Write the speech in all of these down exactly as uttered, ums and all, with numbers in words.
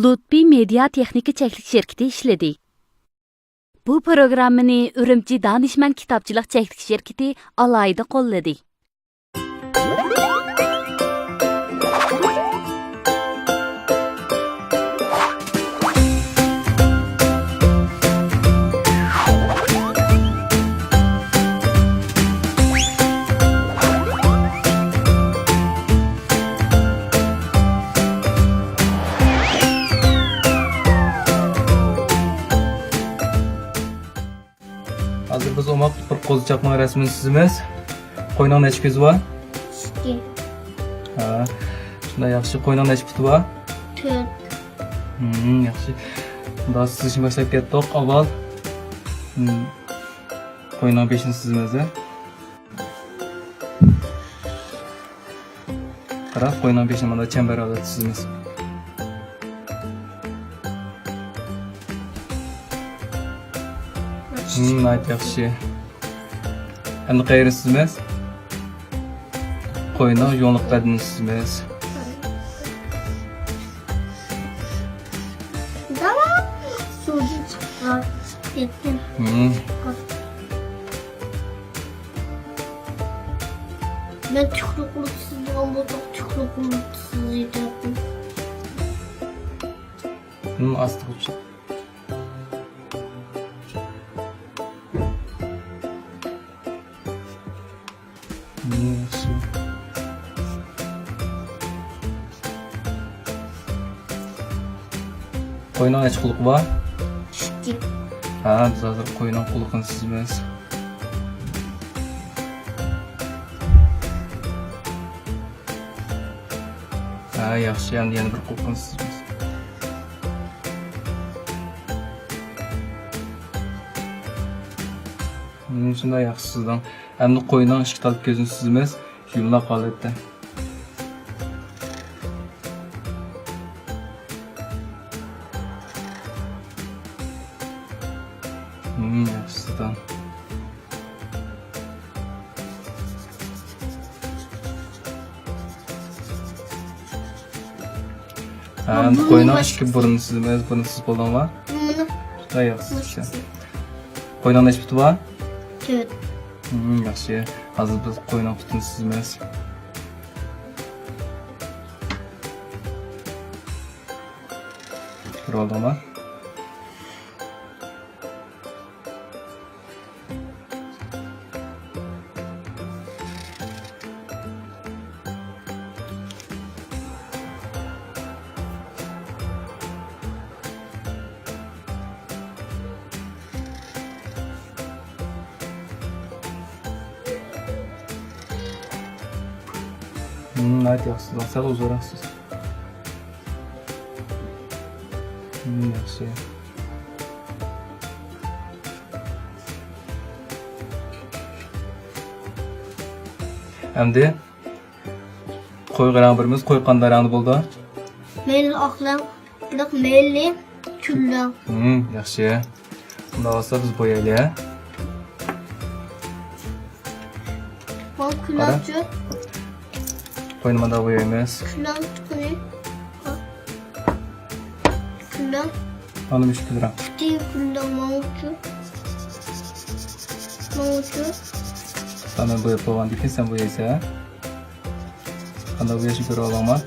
لۇتپى مېدىيا تېخنىكا چەكلىك شىركىتى ئىشلىدى. بۇ پروگراممىنى ئۈرۈمچى دانىشمەن كىتابچىلىق چەكلىك شىركىتى ئالاھىدە قوللىدى. ھازىر بىز ئوماق بىر قوزىچاقنىڭ رەسىمىنى سىزىمىز. قوينىڭ نەچچە كۆزى بار؟ ئىككى. ھە. شۇنداق، ياخشى. قوينىڭ نەچچە پۇتى بار؟ تۆت. ھىم، ياخشى. ئۇنداق سىزىشنى باشلاپ كەتتۇق. ئاۋۋال، ھىم، قوينىڭ بېشىنى سىزىمىز، ھە. قارا، قوينىڭ بېشىنى مانا چەمبەر ھالەتتە سىزىمىز. ھىم، ناھايىتى ياخشى. ئەمدى قەيەرنى سىزىمىز؟ قوينىڭ يۇڭلۇق بەدىنىنى سىزىمىز. داۋام سۇدىن چىقىپ كەتكەن. ھىم. مەن تۈكلۈك قىلىپ سىزىدىغان بولساق، تۈكلۈك قىلىپ سىزىۋېتەتتىم. ھىم، ئاستا قىلىپ. ھىم، ياخشى. قوينىڭ نەچچە قۇلىقى بار؟ ئىككى. ھە، بىز ھازىر قوينىڭ قۇلىقىنى سىزىمىز. ھە، ياخشى، ئەمدى يەنە بىر قۇلىقىنى سىزىمىز. ھىم، شۇنداق ياخشى سىزدىڭ. ئەمدى قوينىڭ ئىككى تال كۆزىنى سىزىمىز، يۇمىلاق ھالەتتە. ھىم، ياخشى سىزدىڭ. ھە، ئەمدى قوينىڭ ئىككى بۇرنىنى سىزىمىز. بۇرنىنى سىزىپ بولدۇڭما؟ مانا. ھە، ياخشى. قوينىڭ نەچچە پۇتى بار؟ تۆت. ھىم، ياخشى. ھازىر بىز قوينىڭ پۇتىنى سىزىمىز. كۆرۈۋالدىڭما؟ ھىم، ناھايىتى ياخشى. سەل ئۇزۇنراق سىز. ھىم، ياخشى. ئەمدى قويغا رەڭ بېرىمىز. قوي قانداق رەڭدە بولىدۇ؟ مەيلى ئاق رەڭ، بىراق مەيلى كۈل رەڭ. ھىم، ياخشى. ئۇنداق بولسا بىز بويايلى، ھە؟ مانا كۈللەرچۇ. قوينى مانداق بويايمىز. كۈللەر تۇخۇمى. كۈللەر. مانا مۇشۇ كۈل رەڭ. پۈتۈن كۈللەر ماڭىچۇ. ماڭىچۇ. مەن بوياپ بولغاندىن كېيىن سەن بويايسەن، ھە؟ قانداق بوياشنى كۆرۈۋالدىڭما؟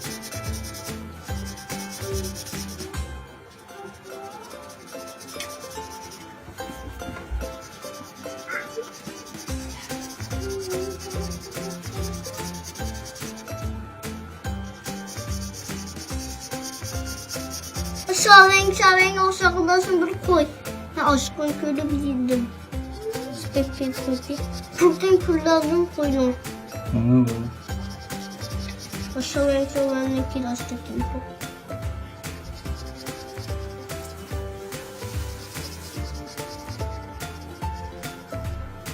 شاۋەڭ، شاۋەڭ ئوخشىغان بىر قوي. مەن ئاشۇ قوينى كۆرۈپ يېدىم. پۈتۈن كۈللەردىن قويدۇم. ھىم، بولدى. شاۋەڭ، شاۋەڭنى كېلىشتۈردۈم.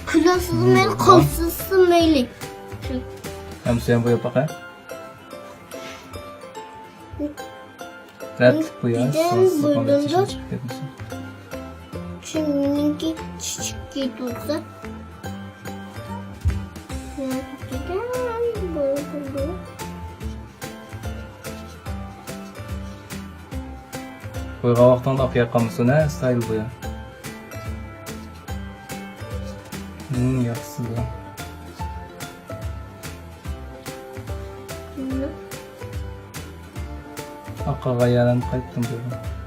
كۈلەرسىز مەيلى، قالسىز مەيلى. ھەمسىيەم بوياپ باقاي. رەتلىك بوياش، بىردىن سىز بويىدىن چىقىپ كەتمىسۇن. چۈنكى چىچىك كېتىۋاتسا. بىردىن بويىدىن. قويغان ۋاقتىڭدا ئاقىياققانمىسۇن ھە، ستايل بۇ يا. مم، ياخشى بۇ. ئاقىغان يەرلەرنى قايتتىم بۇ.